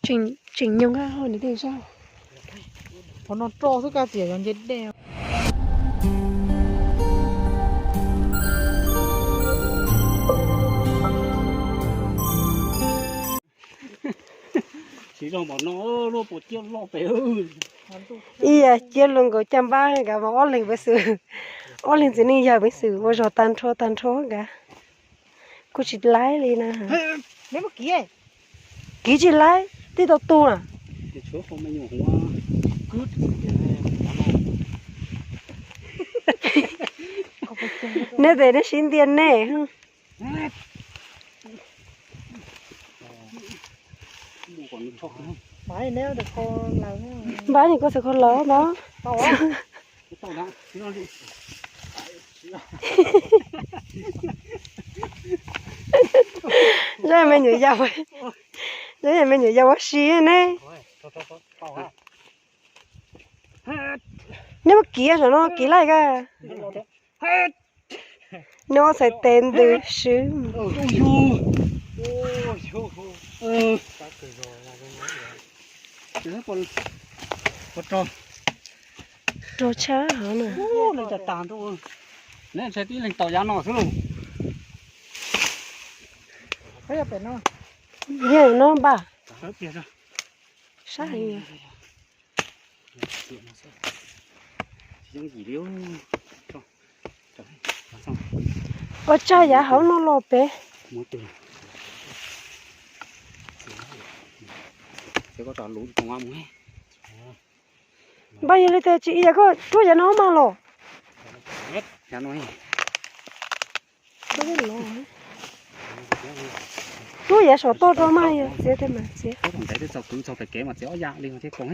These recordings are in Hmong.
Tseem nyoog hauv nws tej zaj. Qhov no roj xwb koj tias yog nce dej. Ib yam ciab luag nkaus caj npab nkawd mas ob leeg peev xwm, ob leeg txiv neej yawg peev xwm ua zog tag nrho tag nrho nkawd. Kuj tsis laib li na. Kiv tsis laib, tib tau tu na. Neb tes neb sib ntiag nej. Npab ni koj txawm kho lawm npab. Zaj me nyuam yaus, zaj me nyuam yaus ua si ne. Neb muab kiv saum no kiv laij koj. Neb muab txhais tes ntws swb. Rau tshaj hov na. Neb ntshai tib leeg tau yav no xwb lauj. Yog no npaj. Sab heev. Ua tsaj yav hauv no los pem. Npaj yog li tias tsis yog koj rub yav no mas los. Rub yav saum toj rau mas yog txiav tej mas txiav. Txog kwv txog pem kev mas txiav ob yam li thiaj koom.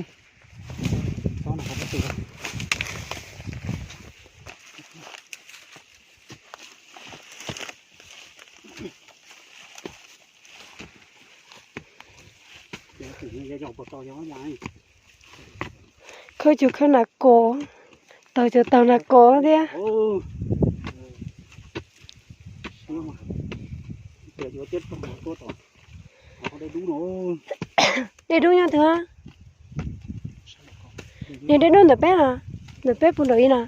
Khawb cug khawb nas kos, taug cug taug nas kos thiab. Dej dub nyob twg? Yog dej dub ntawm peb, ntawm peb puag nraum ib no.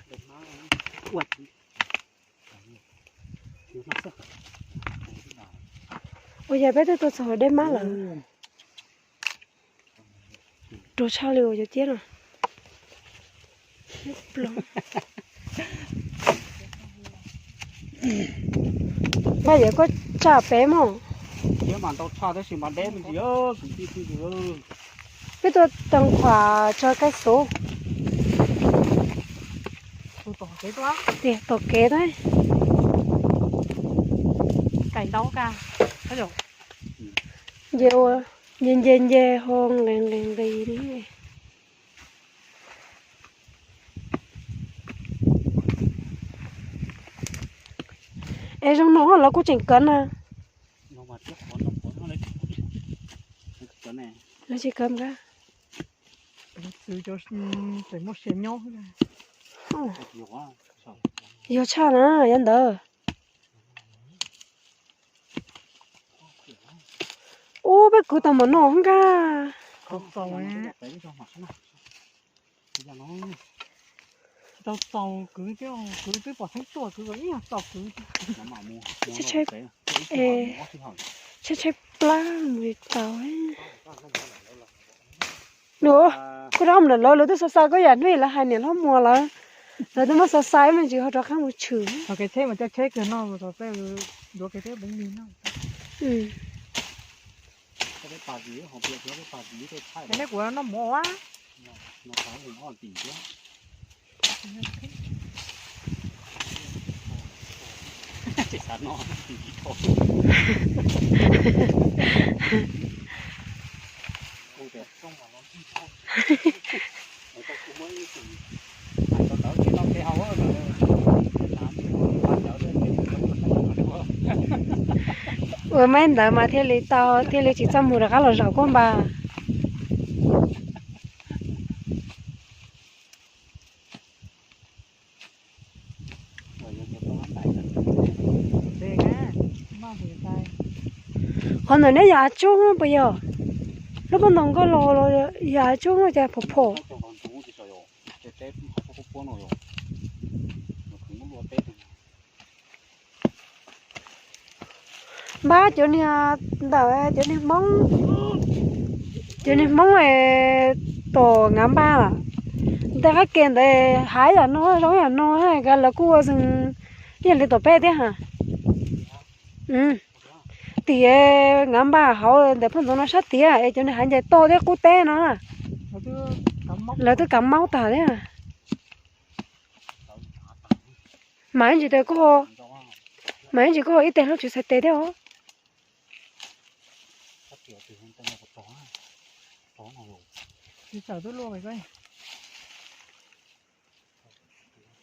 Ua yog peb twb tuaj txog dej mab lawm. Rau tshaj li uas cov ciab no. Npaj yam koj tsaj pem mog. Peb tuaj tau qhuas tso kaij xov. Tias tom kev tab. Nce nce nce ho nqis nqis nqis li. Es zoo no lawv kuj tseem kawm na. Lawv tsis kawm nqa. Yog tshaj na, yog ntawd. Ub, peb kwv tau mov noj nqa. Tsis tau txaus kwv thiab, kwv twb pom theeb tuaj kwv kom ib yam txaus kwv. Tshaib tshaib plab mus li tau. Kuv rov mus lawm lawv, lawv twb xa xa koj yam hnub lawv hais niam hlob Muas lawv, lawv twb muab xa xa ib me ntsis ho rov qab mus tshwm. Txog kev tsheb mas coj tsheb kiag no, duav kev tsheb peev lig no. Ces nej kuv noj mov a. Ua maib ntawd mas thiaj li tau, thiaj li tsis txaj muag rov qab los zaum kuj npaj. Qhov ntawm neb yog av tsub puas yog? Lub pob ntoos nkoj los los yam tsuj no cas phom phom. Npab cov niag ntawm cov niag Hmoob, cov niag Hmoob tom Ngav Npaj, tej qab ke ntawd hav yam no zoo yam no, lawv kuj ua xwb, ib yam li tom peb thiab ha. Tim Ngav Npaj hauv ntawm phoj ntxoov no sab tiag es cov niag hav ncaim toj thiab qub teb no, lawv twb kav maub tag thiab. Mas ib ntsis tias koj, mas ib ntsis koj ib teg hlub tsis txhais tes thiab os.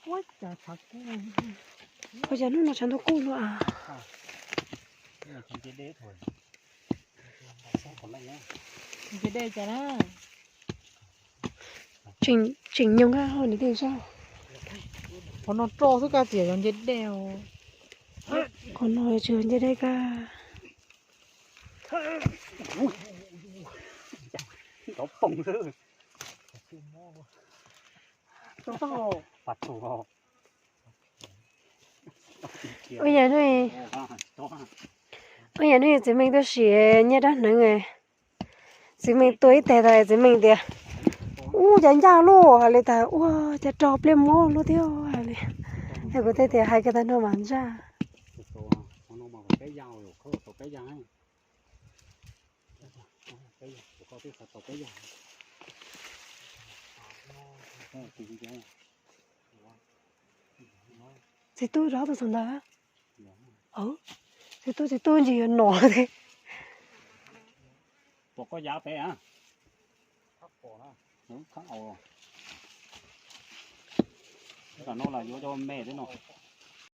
Ua cas hnub no tshav ntuj kuj luaj a. Tseem nyoog kawg niam tij zaj. Qhov no roj xwb koj tias yog nce dej. Qhov no tsis yog nce dej kawg. Ua yam no, ua yam no txiv Meej tuaj sim nyiaj rab hneev. Txiv Meej tua ib teg tas txiv Meej tias, ub, cas ncaj luaj hais li tas, ua cas rog pliaj muab luaj thiab hais li. Es kuv thiaj tias hais kiag tag no mas ntsaj. Txiv tub rov tus txog ntawd. Txiv tub, txiv tub ntsis yuav nom thiab. Pom koj yav pem a. Tam no los yuav cov me thiab no.